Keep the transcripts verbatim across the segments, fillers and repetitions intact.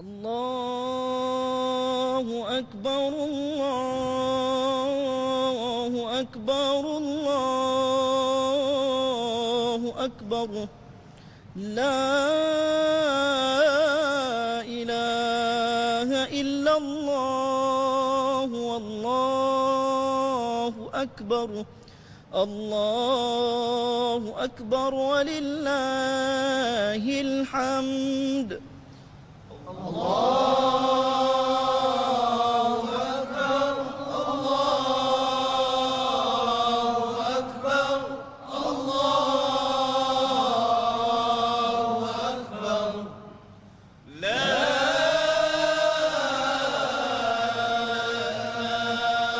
الله أكبر، الله أكبر، الله أكبر. لا إله إلا الله، والله أكبر. الله أكبر ولله الحمد. الله أكبر، الله أكبر، الله أكبر. لا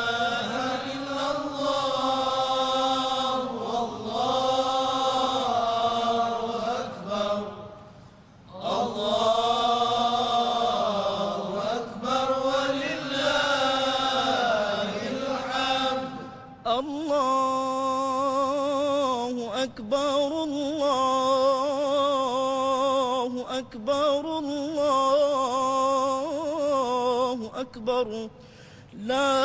إله إلا الله، والله أكبر. الله أكبر ولله الحمد. الله أكبر، الله أكبر، الله أكبر. لا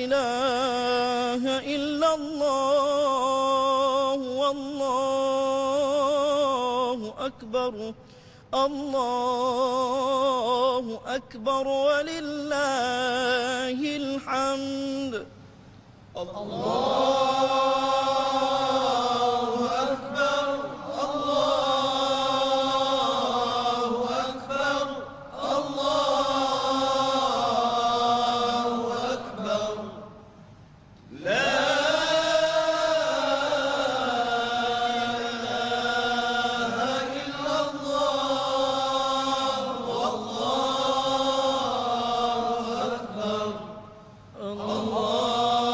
إله إلا الله، والله أكبر، الله أكبر ولله الحمد. الله أكبر، الله أكبر، الله أكبر. لا إله إلا الله، والله أكبر.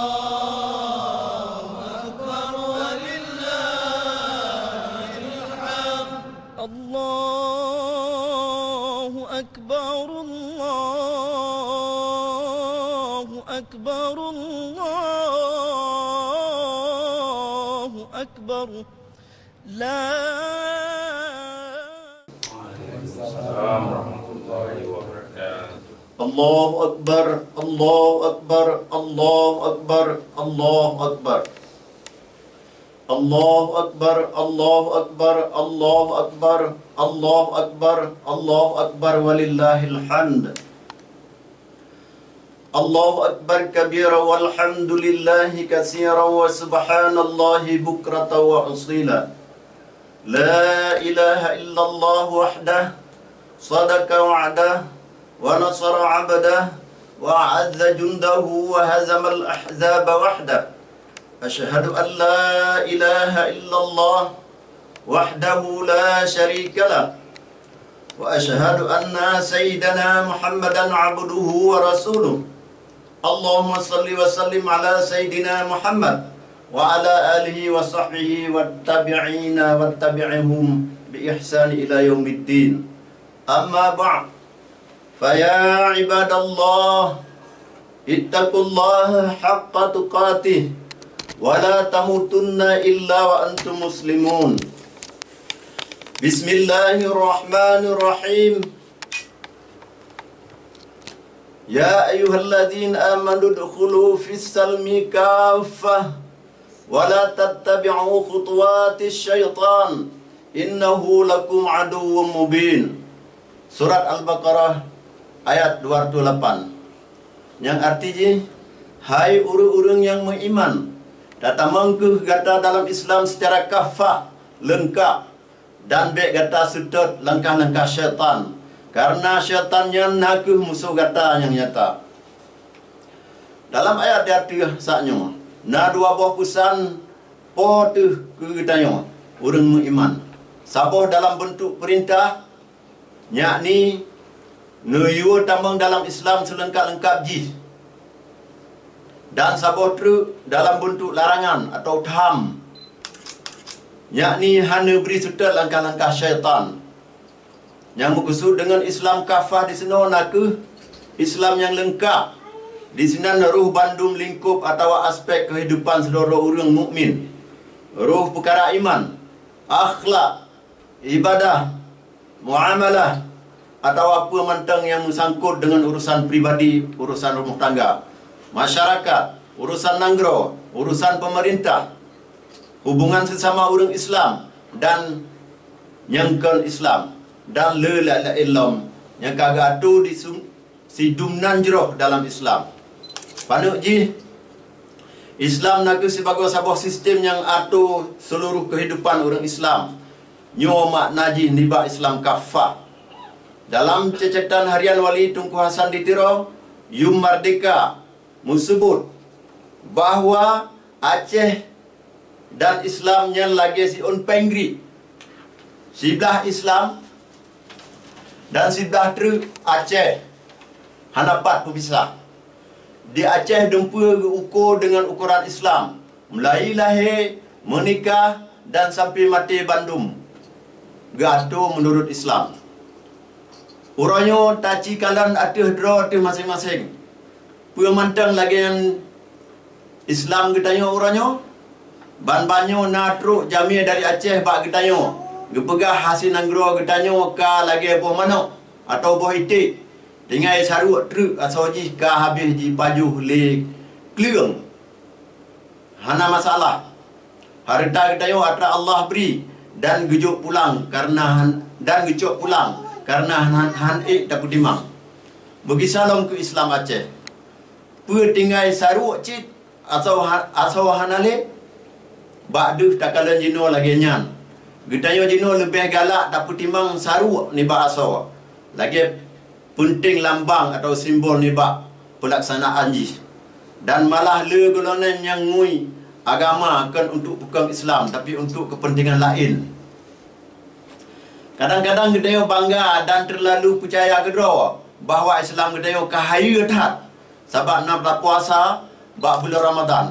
الله أكبر ولله الحمد. الله أكبر، الله أكبر، الله أكبر. لا السلام ورحمة الله وبركاته. الله أكبر، الله أكبر، الله أكبر، الله أكبر. الله أكبر، الله أكبر، الله أكبر، الله أكبر، الله أكبر، ولله الحمد. الله أكبر كبيرا والحمد لله كثيرا وسبحان الله بكرة وأصيلا. لا إله إلا الله وحده صدق وعده ونصر عبده وأعز جنده وهزم الأحزاب وحده. أشهد أن لا إله إلا الله وحده لا شريك له، وأشهد أن سيدنا محمدا عبده ورسوله. اللهم صل وسلم على سيدنا محمد وعلى آله وصحبه والتابعين وتبعهم بإحسان إلى يوم الدين. أما بعد، فيا عباد الله، اتقوا الله حق تقاته ولا تموتن إلا وأنتم مسلمون. بسم الله الرحمن الرحيم. يا أيها الذين آمنوا ادخلوا في السلم كافة ولا تتبعوا خطوات الشيطان إنه لكم عدو مبين. Surat Al-Baqarah ayat dua ratus lapan. Nyang arti jih, "Hai ureuëng-ureuëng nyang meuiman, tatamong kheueh gata dalam Islam seucara kafah, leungkab, dan bék gata seutôt langkah-langkah syaitan, kareuna syaitan nyan na kheueh musoh gata nyang nyata." Dalam ayat di ateueh saat nyoe, na dua boh peusan po teuh keu geutanyoe ureuëng meuiman. Saboh dalam beuntuk peurintah, yakni neuyue tamong dalam Islam seulengkab-lengkab jih, dan saboh treuk dalam beuntuk larangan atau tham, yakni hana bri seutôt langkah-langkah syaitan. Nyang meukeusut deungon Islam kafah disinoe na kheueh Islam nyang leungkab. Disinan roh bandum lingkôb atawa aspek keuhidupan sidroe ureuëng mukmin, roh peukara iman, akhlak, ibadah, Muamalah atawa peue mantong nyang meusangkot deungon urosan pribadi, urosan rumoh tangga, masyarakat, urosan nanggroe, urosan peumeurintah, hubungan seusama ureuëng Islam dan nyang kon Islam, dan le laén-laén lom nyang ka geuatoe di su-, sidum nan jroh dalam Islam. Paneuk jih, Islam na kheueh sibagoe saboh sistem nyang atoe seuluruh keuhidupan ureuëng Islam. Nyoe makna jih nibak Islam kafah. Dalam ceucatan harian Wali Teungku Hasan di Tiro, Yum Merdeka, meuseubut bahwa Aceh dan Islam nyan lagée siôn péng griek. Siblah Islam dan siblah treuk Aceh hana pat peupisah. Di Aceh dumpeue geuuko deungon ukoran Islam, mulai lahé, meunikah, dan sampai maté bandum geuatoe meunurot Islam. Uroe nyoe taci kalon ateueh droe teuh maséng-maséng. Peue mantong lagée nyan Islam geutanyoe uroe nyoe? Ban-ban nyoe na trok jamé dari Aceh bak geutanyoe, geupeugah hase nanggroe geutanyoe ka lagée boh manok atawa boh iték, tinggai saruek treuk asoe jih ka habéh jipajoh lé kleueng. Hana masalah. Hareuta geutanyoe atra Allah bri dan geujok pulang kareuna han-, dan geucok pulang kareuna han-, han ék tapeutimang. Beugisa lom keu Islam Aceh. Peue tinggai saruek cit asoe ha-, asoe hana lé? Bak deuh takalon jinoe lagée nyan. Geutanyoe jinoe leubeh galak tapeutimang saruek nibak asoe. Lagée peunteng lambang atawa simbol nibak peulaksanaan jih. Dan malah le gohlom nyan nyang ngui agama kon untuk peukong Islam, tapi untuk keupeuntengan laén. Kadang-kadang geutanyoe bangga dan teulalu peucaya keudroe bahwa Islam geutanyoe ka hayeue that, sabab na tapuasa bak buleuen Ramadhan.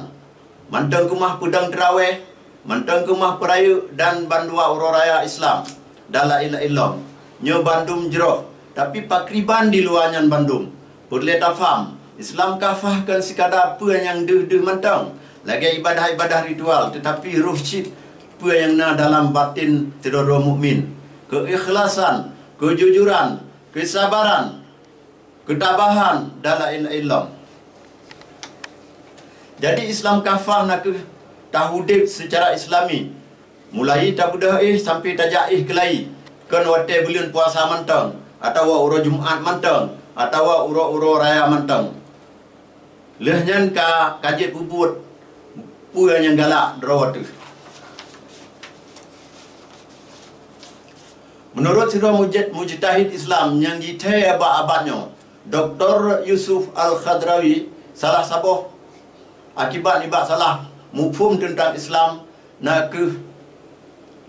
Mantong keumah peudong teurawéh, mantong keumah peurayeuk dan bandua uroe raya Islam, dan laén-laén lom. Nyoe bandum jroh, tapi pakriban di luwa nyan bandum. Peureulée tafaham, Islam kafah kon sikada peue nyang deuh-deuh mantong, lagée ibadah-ibadah ritual, teutapi roh cit peue nyang na dalam baten sidroe-droe mukmin. Keuikhlasan, keujujuran, keusabaran, keutabahan dan laén-laén lom. Jadi, Islam kafah na kheueh taudeb seucara Islami, mulai tabeudôh éh sampoe tajak éh keulayi, kon watée buleuen puasa mantong, atawa uroe Jumat mantong, atawa uroe-uroe raya mantong. Lheueh nyan ka, ka jeuet peubuet peue nyang galak droe teuh. Meunurot sidroe mujid-, mujtahid Islam nyang jithée bak abad nyoe, Doktor Yusuf Al-Khadrawi, salah saboh akibat nibak salah muphom teuntang Islam, na kheueh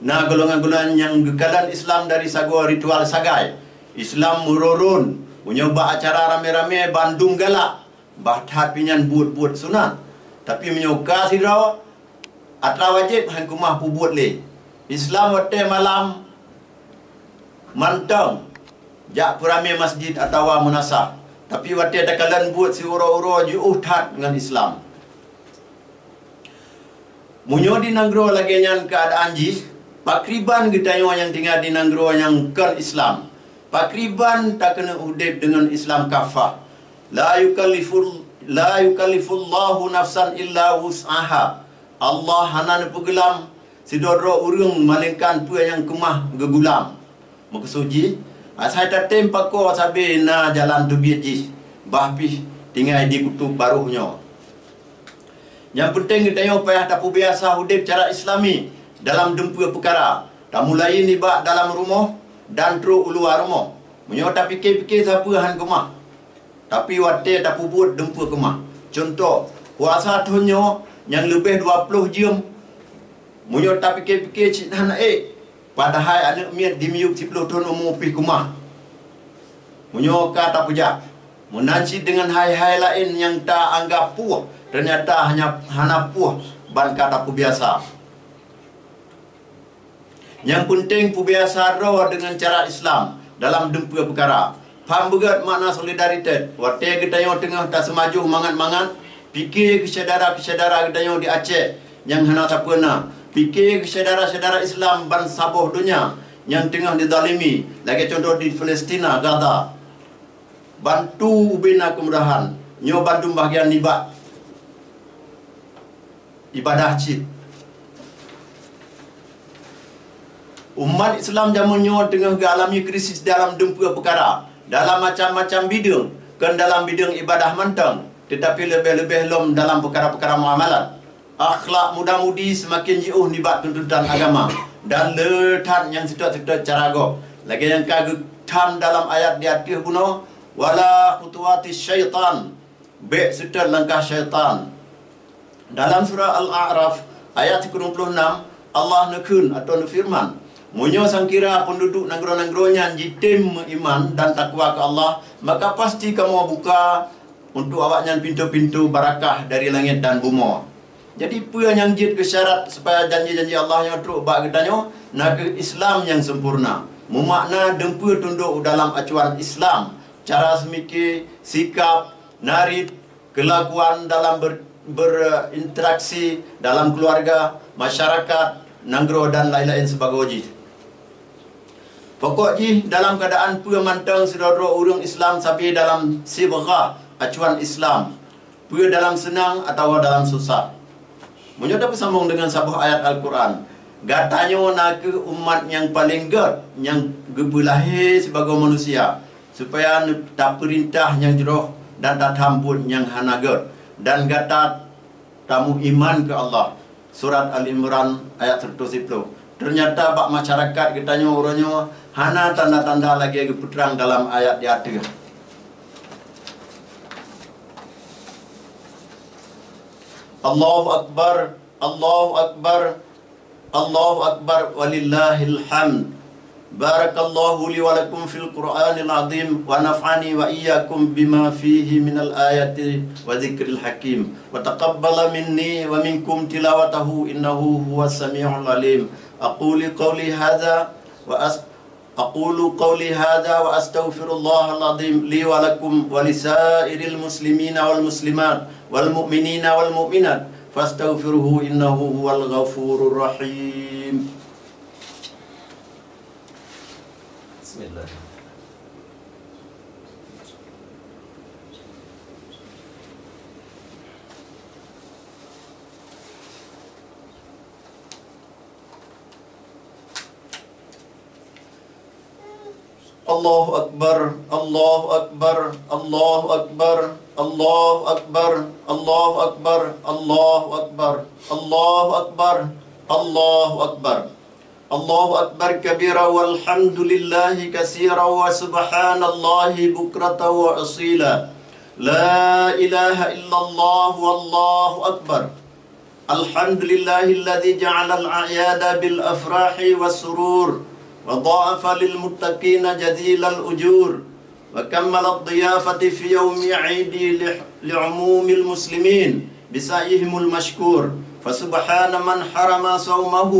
na golongan-golongan nyang geukalon Islam dari sagoe ritual sagai. Islam meururon, meunyoe bak acara ramé-ramé bandum galak, bah that pih nyan buet-buet sunat. Tapi meunyoe ka sidroe, atra wajéb han keumah peubuet lé. Islam watée malam mantong jak peuramé masjid atawa meunasah, tapi watée takalon buet siuroe-uroe jiôh that ngon Islam. Meunyoe di nanggroe lagée nyan keuadaan jih, pakriban geutanyoe nyang tinggai di nanggroe nyang kon Islam? Pakriban takeuneuk udeb deungon Islam kafah? La yukalliful-, la yukallifullahu nafsan illa wus'aha. Allah hana neupeugeulam sidroe-droe ureuëng malaingkan peue nyang keumah geugulam. Meukeusud jih, asai tatem pakoe sabe na jalan teubiet jih, bah pih tinggai di kutôb barôh nyoe. Nyang peunteng geutanyoe payah tapeubiasa udeb cara Islami dalam dumpeue peukara, tamulai nibak dalam rumoh dan trok u luwa rumoh. Meunyoe tapike-pike sapeue han keumah, tapi watée tapeubuet dumpeue keumah. Cuntoh, puasa thon nyoe nyang leubeh dua ploh jeuem, meunyoe tapike-pike cit hana ék, padahai aneuëk miet dimiyueb siploh thon umu pih keumah. Meunyoe ka tapeujak, meunan cit deungon hai-hai laén nyang ta anggab puih, teunyata hanya hana puih ban ka tapeubiasa. Nyang peunteng peubiasa droe deungon cara Islam dalam dumpeue peukara. Pham beugét makna solidaritet. Watée geutanyoe teungoh taseumajoh mangat-mangat, pike keu syedara-syedara geutanyoe di Aceh nyang hana sapeue na. Pike keu syedara-syedara Islam bansaboh donya nyang teungoh dizalimi, lagée cuntoh di Palestina, Gaza. Bantu ubena keumudahan, nyoe bandum bahagian nibak ibadah cit. Umat Islam jameun nyoe teungoh geualami krisis dalam dumpeue peukara, dalam macam-macam bideueng, kon dalam bideueng ibadah mantong, teutapi leubeh-leubeh lom dalam peukara-peukara muamalat. Akhlak muda-mudi seumaken jiôh nibak tuntutan agama, dan le that nyang seutôt-seutôt cara gob. Lagée nyang ka geutham dalam ayat di ateueh bunoe, "Wala khutuwati syaitan," bék seutôt langkah syaitan. Dalam surah Al-A'raf, ayat sikureueng ploh nam, Allah neukheun atau neufeureuman, "Meunyoe sangkira peunduduek nanggroe-nanggroe nyan jitem meuiman dan takwa keu Allah, maka pasti kamoe buka untuk awaknyan pintoe-pintoe barakah dari langét dan bumoe." Jadi, peue nyang jeuet keu syarat supaya janji-janji Allah nyoe trok bak geutanyoe? Na kheueh Islam nyang sempurna. Meumakna dumpeue tundok u dalam acuan Islam, cara seumike, sikap, narit, keulakuan dalam ber-, berinteraksi dalam keuluwarga, masyarakat, nanggroe dan laén-laén sibagoe jih. Pokok jih, dalam keuadaan peue mantong sidroe-droe ureuëng Islam sabe dalam sibghah acuan Islam, peue dalam seunang atawa dalam susah. Meunyoe tapeusambong deungon saboh ayat Al-Qur'an, "Gata nyoe na kheueh umat nyang paleng gét nyang geupeulahé sibagoe manusia, supaya tapeureutah nyang jroh dan tatham buet nyang hana gét, dan gata tameuiman keu Allah." Surat Ali Imran ayat seratus sepuluh. Teunyata bak masyarakat geutanyoe uroe nyoe hana tanda-tanda lagée geupeutrang dalam ayat di ateueh. Allahu Akbar, Allahu Akbar, Allahu Akbar, walillahil hamd. بارك الله لي ولكم في القرآن العظيم، ونفعني وإياكم بما فيه من الآيات والذكر الحكيم، وتقبل مني ومنكم تلاوته، إنه هو السميع العليم. أقول قولي هذا وأس-، أقول قولي هذا وأستغفر الله العظيم لي ولكم ولسائر المسلمين والمسلمات والمؤمنين والمؤمنات، فاستغفروه إنه هو الغفور الرحيم. بسم الله. الله أكبر، الله أكبر، الله أكبر، الله أكبر، الله أكبر، الله أكبر، الله أكبر، الله أكبر. الله أكبر كبيرا والحمد لله كثيرا وسبحان الله بكرة وأصيلا. لا إله إلا الله والله أكبر. الحمد لله الذي جعل الأعياد بالأفراح والسرور وضاعف للمتقين جزيل الأجور. وكمل الضيافة في يوم عيد لح-، لعموم المسلمين بسعيهم المشكور، فسبحان من حرم صومه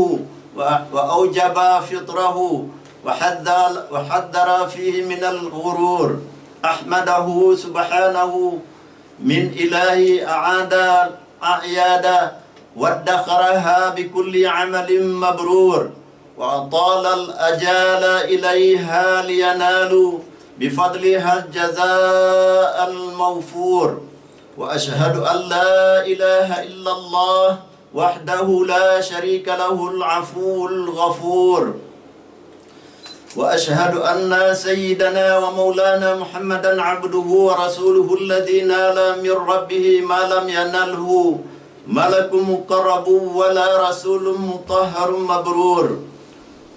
و-، وأوجب فطره وحذر، وحذر فيه من الغرور. أحمده سبحانه من إله أعاد أعياد وادخرها بكل عمل مبرور، وأطال الأجال إليها لينالوا بفضلها الجزاء الموفور. وأشهد أن لا إله إلا الله وحده لا شريك له العفو الغفور. وأشهد أن سيدنا ومولانا محمدا عبده ورسوله الذي نال من ربه ما لم ينله ملك مقرب ولا رسول مطهر مبرور.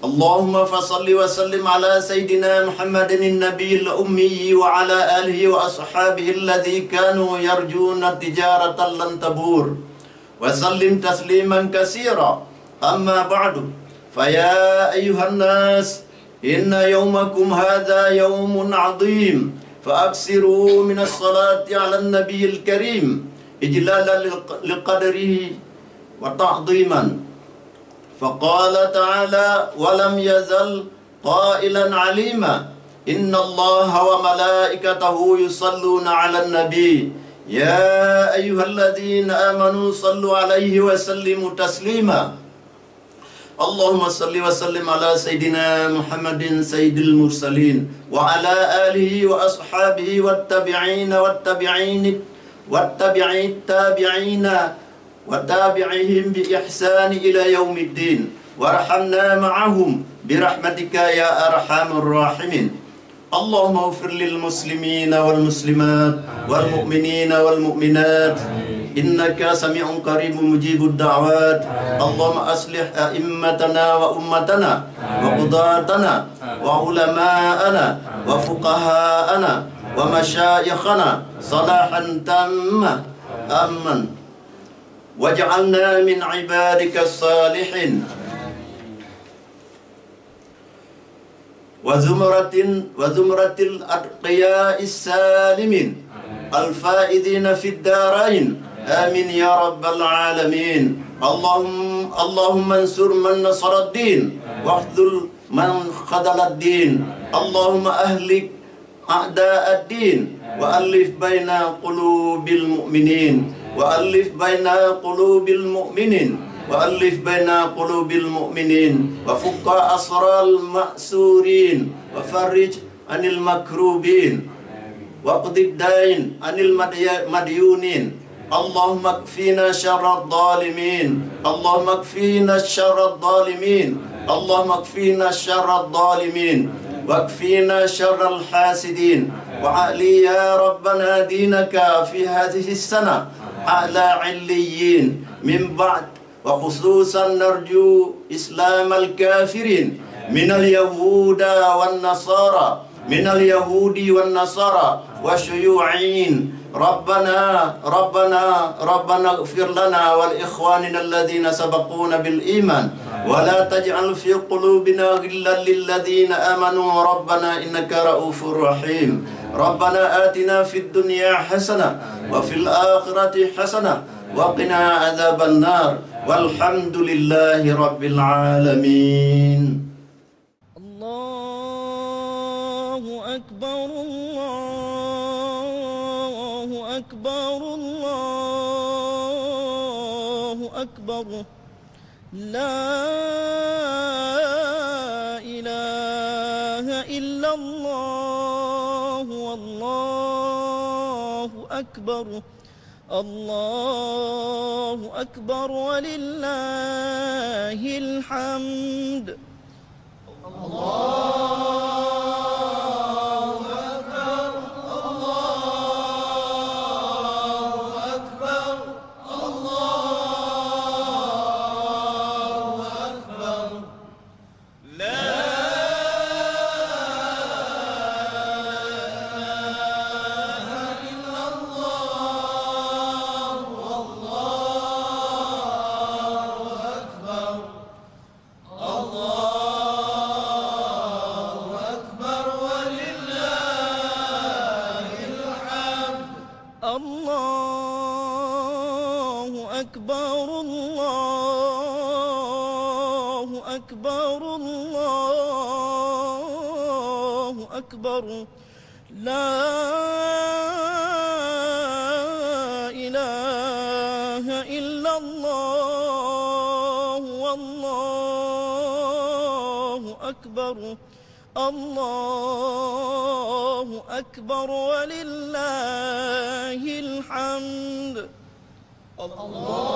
اللهم فصل وسلم على سيدنا محمد النبي الأمي وعلى آله وأصحابه الذي كانوا يرجون تجارة لن تبور. وسلم تسليما كثيرا. أما بعد، فيا أيها الناس، إن يومكم هذا يوم عظيم، فأكثروا من الصلاة على النبي الكريم إجلالا لق-، لقدره وتعظيما. فقال تعالى: ولم يزل قائلا عليما، إن الله وملائكته يصلون على النبي، يا أيها الذين آمنوا صلوا عليه وسلموا تسليما. اللهم صل وسلم على سيدنا محمد سيد المرسلين وعلى آله وأصحابه والتابعين والتابعين والتابعي التابعين وتابعيهم بإحسان إلى يوم الدين وارحمنا معهم برحمتك يا أرحم الراحمين. اللهم اغفر للمسلمين والمسلمات والمؤمنين والمؤمنات إنك سميع قريب مجيب الدعوات. اللهم أصلح أئمتنا وأمتنا وقضاتنا وعلماءنا وفقهاءنا ومشايخنا صلاحا تاما. آمين. واجعلنا من عبادك الصالحين وزمرة، وزمرة الأتقياء السالمين الفائزين في الدارين. آمين يا رب العالمين. اللهم، اللهم انصر من نصر الدين واخذل من خذل الدين. اللهم أهلك أعداء الدين وألف بين قلوب المؤمنين وألف بين قلوب المؤمنين وألف بين قلوب المؤمنين وفك أسرى المأسورين وفرج عن المكروبين واقض الدين عن المدي-، المديونين. اللهم اكفنا شر الظالمين. اللهم اكفنا شر الظالمين. اللهم اكفنا شر الظالمين. واكفنا شر الحاسدين. وأعل يا ربنا دينك في هذه السنة أعلى عليين من بعد وخصوصا نرجو إسلام الكافرين من اليهود والنصارى، من اليهود والنصارى والشيوعيين. ربنا، ربنا، ربنا اغفر لنا ولإخواننا الذين سبقونا بالإيمان ولا تجعل في قلوبنا غلا للذين آمنوا ربنا إنك رؤوف رحيم. ربنا آتنا في الدنيا حسنة وفي الآخرة حسنة وقنا عذاب النار. والحمد لله رب العالمين. الله أكبر، الله أكبر، الله أكبر. لا إله إلا الله، والله أكبر. الله أكبر ولله الحمد. الله أكبر، الله أكبر، الله أكبر. لا إله إلا الله، والله أكبر. الله أكبر ولله الحمد. الله